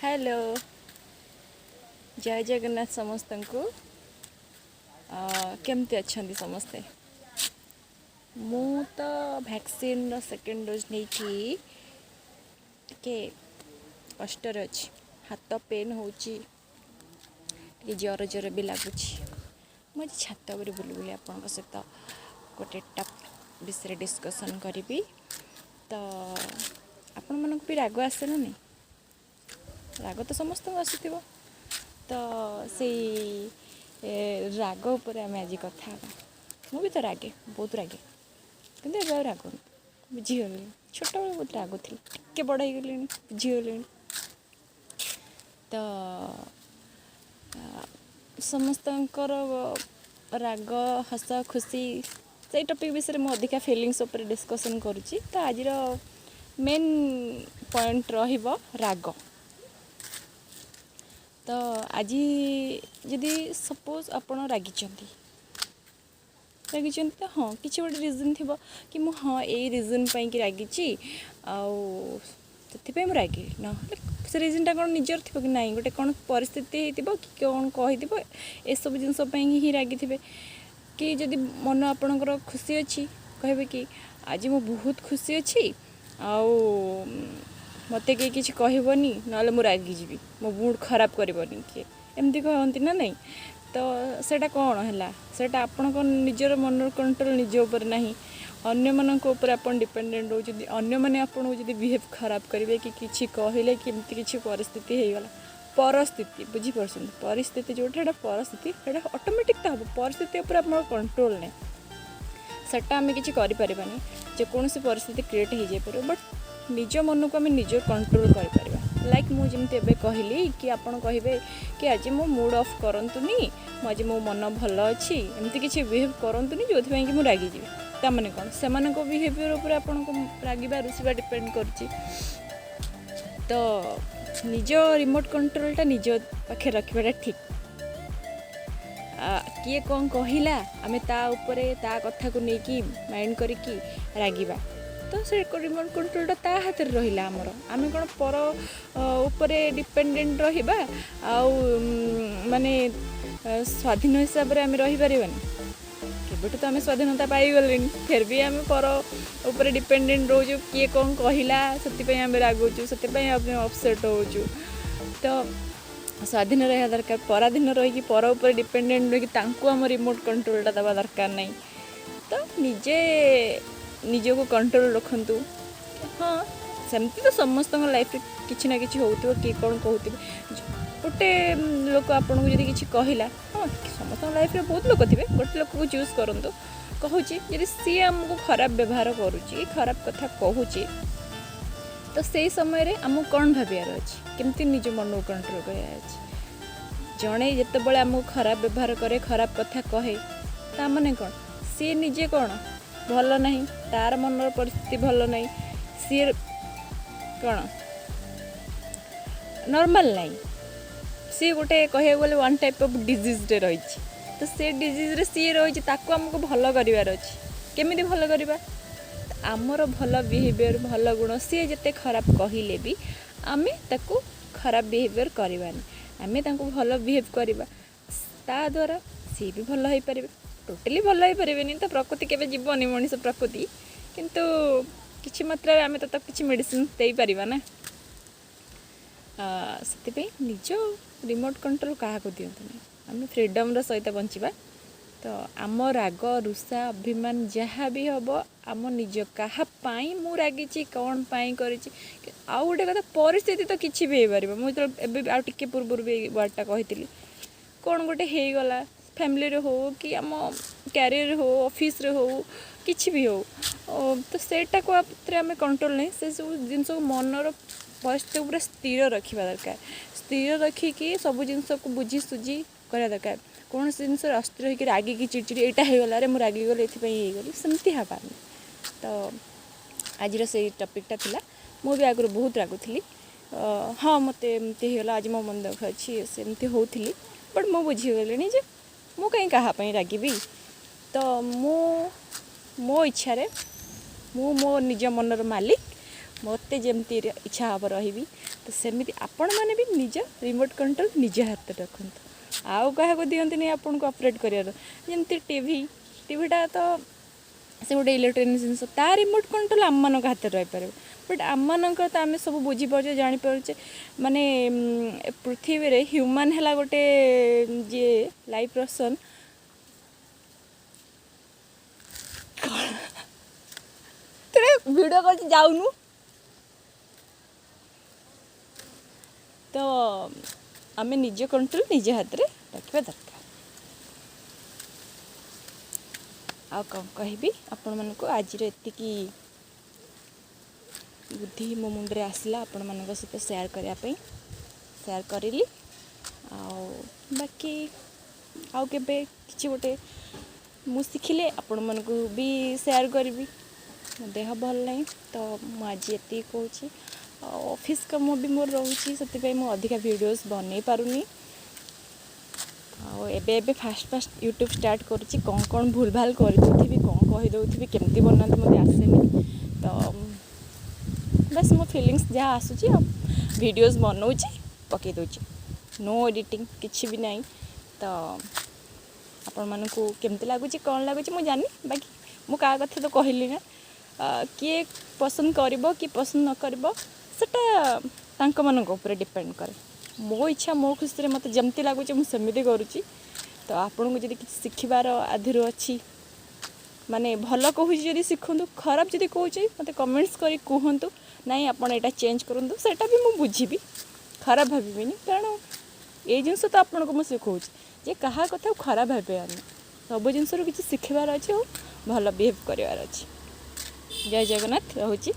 Hello, ଜୟ ଜଗନ୍ନାଥ ସମସ୍ତଙ୍କୁ। କେମିତି ଅଛନ୍ତି ସମସ୍ତେ? ମୁଁ ତ ଭ୍ୟାକ୍ସିନ୍ର ସେକେଣ୍ଡ ଡୋଜ୍ ନେଇକି ଟିକେ କଷ୍ଟରେ ଅଛି। ହାତ ପେନ୍ ହେଉଛି, ଟିକେ ଜ୍ୱର ଜ୍ୱର ବି ଲାଗୁଛି। ମୁଁ ଆଜି ଛାତ ଉପରେ ବୁଲି ବୁଲି ଆପଣଙ୍କ ସହିତ ଗୋଟେ ଟପିକ୍ ବିଷୟରେ ଡିସ୍କସନ୍ କରିବି। ତ ଆପଣମାନଙ୍କୁ ବି ରାଗ ଆସେ ନା ନାହିଁ? ରାଗ ତ ସମସ୍ତଙ୍କୁ ଆସୁଥିବ। ତ ସେଇ ରାଗ ଉପରେ ଆମେ ଆଜି କଥା ହେବା। ମୁଁ ବି ତ ରାଗେ, ବହୁତ ରାଗେ, କିନ୍ତୁ ଏବେ ଆଉ ରାଗୁନି, ବୁଝିଗଲିଣି। ଛୋଟବେଳେ ବହୁତ ରାଗୁଥିଲି, ଟିକେ ବଡ଼ ହେଇଗଲିଣି, ବୁଝିଗଲିଣି। ତ ସମସ୍ତଙ୍କର ରାଗ, ହସ, ଖୁସି, ସେଇ ଟପିକ୍ ବିଷୟରେ ମୁଁ ଅଧିକା ଫିଲିଙ୍ଗସ୍ ଉପରେ ଡିସ୍କସନ୍ କରୁଛି। ତ ଆଜିର ମେନ୍ ପଏଣ୍ଟ ରହିବ ରାଗ। ତ ଆଜି ଯଦି ସପୋଜ୍ ଆପଣ ରାଗିଛନ୍ତି, ରାଗିଛନ୍ତି ତ ହଁ, କିଛି ଗୋଟେ ରିଜନ୍ ଥିବ କି ମୁଁ ହଁ, ଏଇ ରିଜନ୍ ପାଇଁକି ରାଗିଛି ଆଉ ସେଥିପାଇଁ ମୁଁ ରାଗିଲି। ନହେଲେ ସେ ରିଜନ୍ଟା କ'ଣ ନିଜର ଥିବ କି ନାହିଁ, ଗୋଟେ କ'ଣ ପରିସ୍ଥିତି ହେଇଥିବ କି କ'ଣ କହିଥିବ, ଏସବୁ ଜିନିଷ ପାଇଁ ହିଁ ରାଗିଥିବେ। କି ଯଦି ମନ ଆପଣଙ୍କର ଖୁସି ଅଛି, କହିବେ କି ଆଜି ମୁଁ ବହୁତ ଖୁସି ଅଛି ଆଉ ମୋତେ କେହି କିଛି କହିବନି, ନହେଲେ ମୁଁ ରାଗିଯିବି, ମୋ ମୁଡ଼୍ ଖରାପ କରିବନି କିଏ, ଏମିତି କହନ୍ତି ନା ନାହିଁ? ତ ସେଇଟା କ'ଣ ହେଲା? ସେଇଟା ଆପଣଙ୍କ ନିଜର ମନର କଣ୍ଟ୍ରୋଲ୍ ନିଜ ଉପରେ ନାହିଁ, ଅନ୍ୟମାନଙ୍କ ଉପରେ ଆପଣ ଡିପେଣ୍ଡେଣ୍ଟ ରହୁଛନ୍ତି। ଅନ୍ୟମାନେ ଆପଣଙ୍କୁ ଯଦି ବିହେଭ୍ ଖରାପ କରିବେ କି କିଛି କହିଲେ କି ଏମିତି କିଛି ପରିସ୍ଥିତି ହେଇଗଲା, ପରସ୍ଥିତି, ବୁଝିପାରୁଛନ୍ତି? ପରିସ୍ଥିତି ଯେଉଁଟା, ସେଇଟା ପରସ୍ଥିତି, ସେଇଟା ଅଟୋମେଟିକ୍ ତ ହେବ। ପରିସ୍ଥିତି ଉପରେ ଆପଣଙ୍କ କଣ୍ଟ୍ରୋଲ୍ ନାହିଁ, ସେଟା ଆମେ କିଛି କରିପାରିବାନି। ଯେକୌଣସି ପରିସ୍ଥିତି କ୍ରିଏଟ୍ ହେଇଯାଇପାରିବ, ବଟ୍ ନିଜ ମନକୁ ଆମେ ନିଜ କଣ୍ଟ୍ରୋଲ୍ କରିପାରିବା। ଲାଇକ୍ ମୁଁ ଯେମିତି ଏବେ କହିଲି କି ଆପଣ କହିବେ କି ଆଜି ମୋ ମୁଡ଼୍ ଅଫ୍ କରନ୍ତୁନି, ମୁଁ ଆଜି ମୋ ମନ ଭଲ ଅଛି, ଏମିତି କିଛି ବିହେଭ୍ କରନ୍ତୁନି ଯେଉଁଥିପାଇଁ କି ମୁଁ ରାଗିଯିବି। ତାମାନେ କ'ଣ? ସେମାନଙ୍କ ବିହେଭିଅର୍ ଉପରେ ଆପଣଙ୍କୁ ରାଗିବା, ରୁଷିବା ଡିପେଣ୍ଡ କରୁଛି। ତ ନିଜ ରିମୋଟ୍ କଣ୍ଟ୍ରୋଲଟା ନିଜ ପାଖରେ ରଖିବାଟା ଠିକ୍। କିଏ କ'ଣ କହିଲା, ଆମେ ତା ଉପରେ ତା କଥାକୁ ନେଇକି ମାଇଣ୍ଡ କରିକି ରାଗିବା, ତ ସେ ରିମୋଟ୍ କଣ୍ଟ୍ରୋଲଟା ତା ହାତରେ ରହିଲା ଆମର। ଆମେ କ'ଣ ପର ଉପରେ ଡିପେଣ୍ଡେଣ୍ଟ ରହିବା ଆଉ ମାନେ ସ୍ୱାଧୀନ ହିସାବରେ ଆମେ ରହିପାରିବାନି? କେବେଠୁ ତ ଆମେ ସ୍ୱାଧୀନତା ପାଇଗଲେଣି, ଫେର୍ ବି ଆମେ ପର ଉପରେ ଡିପେଣ୍ଡେଣ୍ଟ ରହୁଛୁ। କିଏ କ'ଣ କହିଲା, ସେଥିପାଇଁ ଆମେ ରାଗୁଛୁ, ସେଥିପାଇଁ ଆମେ ଅପସେଟ୍ ହେଉଛୁ। ତ ସ୍ୱାଧୀନ ରହିବା ଦରକାର। ପରାଧୀନ ରହିକି, ପର ଉପରେ ଡିପେଣ୍ଡେଣ୍ଟ ରହିକି ତାଙ୍କୁ ଆମ ରିମୋଟ୍ କଣ୍ଟ୍ରୋଲଟା ଦେବା ଦରକାର ନାହିଁ। ତ ନିଜେ ନିଜକୁ କଣ୍ଟ୍ରୋଲ ରଖନ୍ତୁ। ହଁ, ସେମିତି ତ ସମସ୍ତଙ୍କ ଲାଇଫରେ କିଛି ନା କିଛି ହେଉଥିବ, କିଏ କ'ଣ କହୁଥିବେ। ଗୋଟେ ଲୋକ ଆପଣଙ୍କୁ ଯଦି କିଛି କହିଲା, ହଁ, ସମସ୍ତଙ୍କ ଲାଇଫରେ ବହୁତ ଲୋକ ଥିବେ, ଗୋଟେ ଲୋକକୁ ଚୁଜ୍ କରନ୍ତୁ। କହୁଛି, ଯଦି ସିଏ ଆମକୁ ଖରାପ ବ୍ୟବହାର କରୁଛି, ଖରାପ କଥା କହୁଛି, ତ ସେଇ ସମୟରେ ଆମକୁ କ'ଣ ଭାବିବାର ଅଛି? କେମିତି ନିଜ ମନକୁ କଣ୍ଟ୍ରୋଲ କରିବାର ଅଛି? ଜଣେ ଯେତେବେଳେ ଆମକୁ ଖରାପ ବ୍ୟବହାର କରେ, ଖରାପ କଥା କହେ, ତା ମାନେ କ'ଣ? ସିଏ ନିଜେ କ'ଣ ଭଲ ନାହିଁ, ତାର ମନର ପରିସ୍ଥିତି ଭଲ ନାହିଁ, ସିଏ କ'ଣ ନର୍ମାଲ ନାହିଁ। ସିଏ ଗୋଟେ କହିବାକୁ ଗଲେ ୱାନ୍ ଟାଇପ୍ ଅଫ୍ ଡିଜିଜ୍ରେ ରହିଛି। ତ ସେ ଡିଜିଜ୍ରେ ସିଏ ରହିଛି, ତାକୁ ଆମକୁ ଭଲ କରିବାର ଅଛି। କେମିତି ଭଲ କରିବା? ଆମର ଭଲ ବିହେଭିଅର୍, ଭଲ ଗୁଣ। ସିଏ ଯେତେ ଖରାପ କହିଲେ ବି ଆମେ ତାକୁ ଖରାପ ବିହେଭିଅର୍ କରିବାନି, ଆମେ ତାଙ୍କୁ ଭଲ ବିହେଭ୍ କରିବା। ତା ଦ୍ୱାରା ସିଏ ବି ଭଲ ହେଇପାରିବେ। ଟୋଟାଲି ଭଲ ହେଇପାରିବେନି ତ, ପ୍ରକୃତି କେବେ ଯିବନି ମଣିଷ ପ୍ରକୃତି, କିନ୍ତୁ କିଛି ମାତ୍ରାରେ ଆମେ ତ ତାକୁ କିଛି ମେଡ଼ିସିନ୍ ଦେଇପାରିବା ନା। ସେଥିପାଇଁ ନିଜ ରିମୋଟ୍ କଣ୍ଟ୍ରୋଲ୍ କାହାକୁ ଦିଅନ୍ତୁନି। ଆମେ ଫ୍ରିଡ଼ମ୍ର ସହିତ ବଞ୍ଚିବା। ତ ଆମ ରାଗ, ରୁଷା, ଅଭିମାନ ଯାହା ବି ହେବ, ଆମ ନିଜ କାହା ପାଇଁ ମୁଁ ରାଗିଛି, କ'ଣ ପାଇଁ କରିଛି। ଆଉ ଗୋଟେ କଥା, ପରିସ୍ଥିତି ତ କିଛି ବି ହେଇପାରିବ। ମୁଁ ଯେତେବେଳେ ଏବେ ଆଉ ଟିକେ ପୂର୍ବରୁ ବି ଏଇ ୱାର୍ଡ଼ଟା କହିଥିଲି, କ'ଣ ଗୋଟେ ହେଇଗଲା, ଫ୍ୟାମିଲିରେ ହଉ କି ଆମ କ୍ୟାରିୟରରେ ହଉ, ଅଫିସରେ ହଉ, କିଛି ବି ହଉ, ତ ସେଇଟାକୁ ଭିତରେ ଆମେ କଣ୍ଟ୍ରୋଲ୍ ନାହିଁ। ସେସବୁ ଜିନିଷକୁ, ମନର ପରିସ୍ଥିତିକୁ ପୁରା ସ୍ଥିର ରଖିବା ଦରକାର। ସ୍ଥିର ରଖିକି ସବୁ ଜିନିଷକୁ ବୁଝି ସୁଝି କରିବା ଦରକାର। କୌଣସି ଜିନିଷରେ ଅସ୍ଥିର ହେଇକି, ରାଗିକି, ଚିଡ଼ିଚିଡ଼ି, ଏଇଟା ହେଇଗଲା ରେ, ମୁଁ ରାଗିଗଲି, ଏଥିପାଇଁ ହେଇଗଲି, ସେମିତି ହେବାନି। ତ ଆଜିର ସେଇ ଟପିକ୍ଟା ଥିଲା। ମୁଁ ବି ଆଗରୁ ବହୁତ ରାଗୁଥିଲି। ହଁ, ମୋତେ ଏମିତି ହେଇଗଲା, ଆଜି ମୋ ମନ ଦୁଃଖ ଅଛି, ସେମିତି ହେଉଥିଲି। ବଟ୍ ମୁଁ ବୁଝିଗଲିଣି ଯେ ମୁଁ କାହିଁ କାହା ପାଇଁ ରାଗିବି। ତ ମୁଁ ମୋ ଇଚ୍ଛାରେ, ମୁଁ ମୋ ନିଜ ମନର ମାଲିକ। ମୋତେ ଯେମିତି ଇଚ୍ଛା ହେବ ରହିବି। ତ ସେମିତି ଆପଣମାନେ ବି ନିଜ ରିମୋଟ୍ କଣ୍ଟ୍ରୋଲ୍ ନିଜ ହାତରେ ରଖନ୍ତୁ, ଆଉ କାହାକୁ ଦିଅନ୍ତିନି ଆପଣଙ୍କୁ ଅପରେଟ୍ କରିବାର। ଯେମିତି ଟିଭି, ଟିଭିଟା ତ ସେ ଗୋଟେ ଇଲେକ୍ଟ୍ରୋନିକ୍ ଜିନିଷ, ତା ରିମୋଟ୍ କଣ୍ଟ୍ରୋଲ୍ ଆମମାନଙ୍କ ହାତରେ ରହିପାରିବ, ବଟ୍ ଆମମାନଙ୍କର ତ ଆମେ ସବୁ ବୁଝିପାରୁଛେ, ଜାଣିପାରୁଛେ। ମାନେ ପୃଥିବୀରେ ହ୍ୟୁମାନ୍ ହେଲା ଗୋଟେ ଯିଏ ଲାଇଭ୍ ପର୍ସନ୍। ଭିଡ଼ିଓ କରୁଛି ଯାଉନୁ। ତ ଆମେ ନିଜ କଣ୍ଟ୍ରୋଲ୍ ନିଜ ହାତରେ ରଖିବା ଦରକାର। ଆଉ କ'ଣ କହିବି ଆପଣମାନଙ୍କୁ? ଆଜିର ଏତିକି ବୁଦ୍ଧି ମୋ ମୁଣ୍ଡରେ ଆସିଲା, ଆପଣମାନଙ୍କ ସହିତ ସେୟାର କରିବା ପାଇଁ ସେୟାର କରିଲି। ଆଉ ବାକି ଆଉ କେବେ କିଛି ଗୋଟେ ମୁଁ ଶିଖିଲେ ଆପଣମାନଙ୍କୁ ବି ସେୟାର କରିବି। ମୋ ଦେହ ଭଲ ନାହିଁ, ତ ମୁଁ ଆଜି ଏତିକି କହୁଛି। ଆଉ ଅଫିସ୍ କାମ ବି ମୋର ରହୁଛି, ସେଥିପାଇଁ ମୁଁ ଅଧିକା ଭିଡ଼ିଓସ୍ ବନେଇ ପାରୁନି। ଆଉ ଏବେ ଏବେ ଫାଷ୍ଟ ଫାଷ୍ଟ ୟୁଟ୍ୟୁବ୍ ଷ୍ଟାର୍ଟ କରୁଛି, କ'ଣ କ'ଣ ଭୁଲ ଭାଲ କରିଦେଉଥିବି, କ'ଣ କହିଦେଉଥିବି, କେମିତି ବନାନ୍ତି ମୋତେ ଆସେନି। ତ ବାସ୍ ମୋ ଫିଲିଙ୍ଗସ୍ ଯାହା ଆସୁଛି ଆଉ ଭିଡ଼ିଓସ୍ ବନଉଛି, ପକାଇ ଦେଉଛି, ନୋ ଏଡ଼ିଟିଂ, କିଛି ବି ନାହିଁ। ତ ଆପଣମାନଙ୍କୁ କେମିତି ଲାଗୁଛି, କ'ଣ ଲାଗୁଛି ମୁଁ ଜାଣିନି, ବାକି ମୁଁ କାହା କଥା ତ କହିଲି ନା। କିଏ ପସନ୍ଦ କରିବ, କିଏ ପସନ୍ଦ ନ କରିବ, ସେଟା ତାଙ୍କମାନଙ୍କ ଉପରେ ଡିପେଣ୍ଡ କରେ। ମୋ ଇଚ୍ଛା, ମୋ ଖୁସିରେ ମୋତେ ଯେମିତି ଲାଗୁଛି ମୁଁ ସେମିତି କରୁଛି। ତ ଆପଣଙ୍କୁ ଯଦି କିଛି ଶିଖିବାର ଆଧିରୁ ଅଛି, ମାନେ ଭଲ କହୁଛି ଯଦି ଶିଖନ୍ତୁ, ଖରାପ ଯଦି କହୁଛି ମୋତେ କମେଣ୍ଟସ୍ କରି କୁହନ୍ତୁ, ନାଇଁ ଆପଣ ଏଇଟା ଚେଞ୍ଜ କରନ୍ତୁ, ସେଇଟା ବି ମୁଁ ବୁଝିବି, ଖରାପ ଭାବିବିନି। କାରଣ ଏଇ ଜିନିଷ ତ ଆପଣଙ୍କୁ ମୁଁ ଶିଖଉଛି ଯେ କାହା କଥାକୁ ଖରାପ ଭାବିବାର ନାହିଁ, ସବୁ ଜିନିଷରୁ କିଛି ଶିଖିବାର ଅଛି ଆଉ ଭଲ ବିହେଭ୍ କରିବାର ଅଛି। ଜୟ ଜଗନ୍ନାଥ, ରହୁଛି।